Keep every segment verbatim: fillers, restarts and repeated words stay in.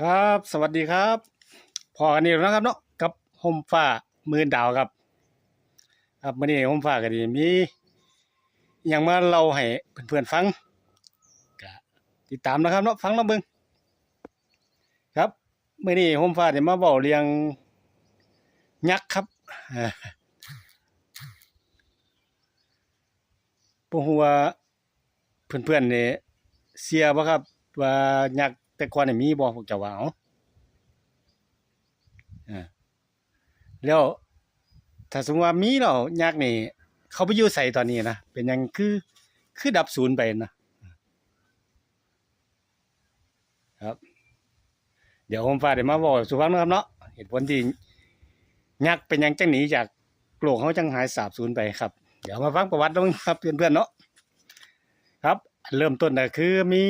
ครับ สวัสดีครับ พ้อกันอีกแล้วนะครับเนาะ กับฮ่มฟ้าหมื่นดาวครับ ครับ มื้อนี้ฮ่มฟ้าก็ดีมีอิหยังมาเล่าให้เพื่อนๆฟัง ก็ติดตามนะครับเนาะ ฟังนำเบิ่ง ครับ มื้อนี้ฮ่มฟ้าสิมาเว้าเรื่องยักษ์ครับ บ่ฮู้ว่าเพื่อนๆนี่เชื่อบ่ครับ ว่ายักษ์แต่ก่อนนี่มีบ่ พวกเจ้าว่า เอ้า อ่า แล้วถ้าสมมุติว่ามีแล้ว ยักษ์นี่เขาไปอยู่ไสตอนนี้นะ เป็นหยังคือ คือดับสูญไปนะ ครับ เดี๋ยวฮ่มฟ้าสิมาเว้าสู่ฟังนะครับเนาะ เหตุผลที่ยักษ์เป็นหยังจั่งหนีจากโลกเฮาจั่งหายสาบสูญไปครับ เดี๋ยวมาฟังประวัตินำครับเพื่อนๆเนาะ ครับ อันเริ่มต้นก็คือมี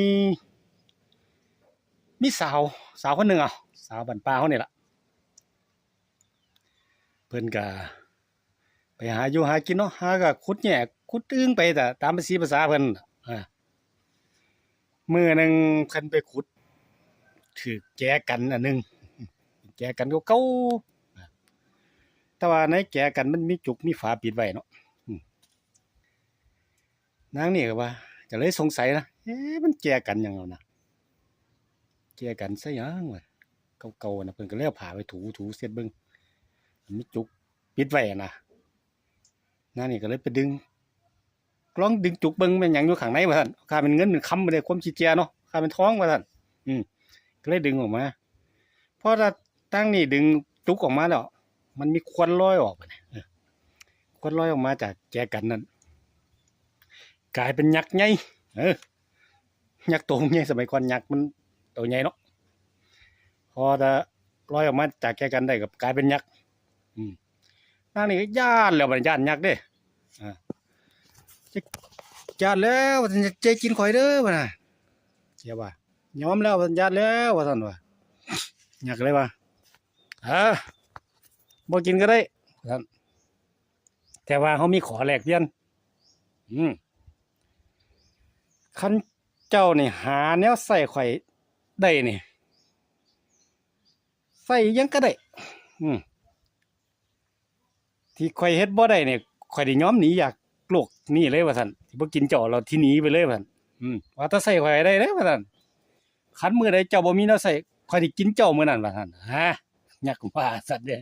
มีสาว สาวคนหนึ่ง เอ้า สาวบ้านป่าเฮานี่ล่ะ เพิ่นก็ไปหาอยู่หากินเนาะ หาก็ขุดแหย่ขุดอึ่งไปตะ ตามภาษีภาษาเพิ่น อ่า มื้อหนึ่งเพิ่นไปขุด ถืกแจกันอันหนึ่ง แจกันเก่าๆ แต่ว่าในแจกันมันมีจุกมีฝาปิดไว้เนาะ อืม นางนี่ก็ว่า ก็เลยสงสัยนะ เอ๊ะ มันแจกันหยังวะนะ แจกันใส่หยังวะ เก่าๆนะ เพิ่นก็เลยเอาผ้าไปถูๆเช็ดเบิ่ง มันมีจุกปิดไว้อะนะ นางนี่ก็เลยไปดึง ลองดึงจุกเบิ่งแม่นหยังอยู่ข้างในว่าซั่น คาเป็นเงินเป็นคำบ่ได้ ความขี้เกียจเนาะ คาเป็นทองว่าซั่น อืม ก็เลยดึงออกมา พอตางนี่ดึงจุกออกมาแล้ว มันมีควันลอยออกบัดนี้ เออ ควันลอยออกมาจากแจกันนั่น กลายเป็นยักษ์ใหญ่ เออ ยักษ์โตใหญ่ สมัยก่อนยักษ์มันโตใหญ่เนาะ พอตะลอยออกมาจากแจกันได้ก็กลายเป็นยักษ์ อืม นางนี่ก็ย้านแล้วบัดนี้ ย้านยักษ์เด้ อ่า ย้านแล้ว ว่าซั่น อย่ากินข้อยเด้อ ว่านะ เจ้าว่า ยอมแล้ว ว่าซั่น ย้านแล้ว ว่าซั่นว่า ยักษ์เลยว่า อ่า บ่กินก็ได้ ว่าซั่น แต่ว่าเฮามีข้อแลกเปลี่ยน อืม คันเจ้านี่หาแนวใส่ข้อยได้นี่ ใส่หยังก็ได้ อืม ที่ข้อยเฮ็ดบ่ได้นี่ ข้อยสิยอมหนีจากโลกนี้เลยว่าซั่น สิบ่กินเจ้าแล้ว สิหนีไปเลยว่าซั่น อืม ว่าแต่ใส่ข้อยได้เด้อว่าซั่น คันมื้อใดเจ้าบ่มีแนวใส่ ข้อยสิกินเจ้ามื้อนั้นว่าซั่น ฮะ ยักษ์ว่าซั่นเด้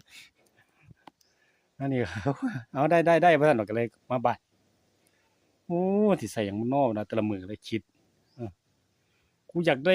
อันนี้ เอา ได้ ได้ ได้ ว่าซั่น ก็เลยมาบ้าน โอ้ สิใส่หยังน้อนะ แต่ละมื้อก็เลยคิด เออ กูอยากได้